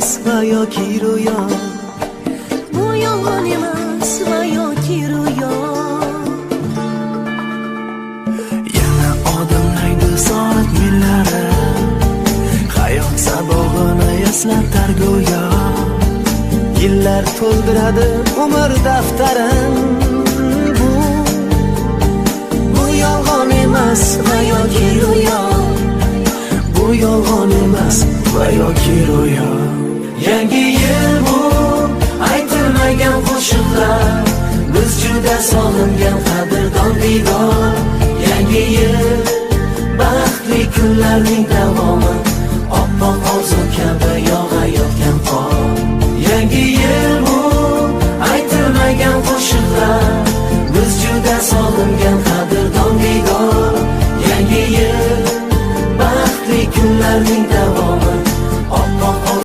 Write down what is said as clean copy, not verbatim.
emas va yoki ro'yo. Bu yolg'on emas va yoki ro'yo. Yana odimlaydi soat millari, hayot sabog'ini eslatar go'yo. Yillar to'ldiradi umr daftarin. Bu yolg'on emas va yoki ro'yo. Bu yolg'on emas va yoki ro'yo. Yangi yil bu aytilmagan qo'shiqlar, biz juda sog'ingan qadrdon diydor. Yangi yil baxtli kunlarning davomi, oppoq.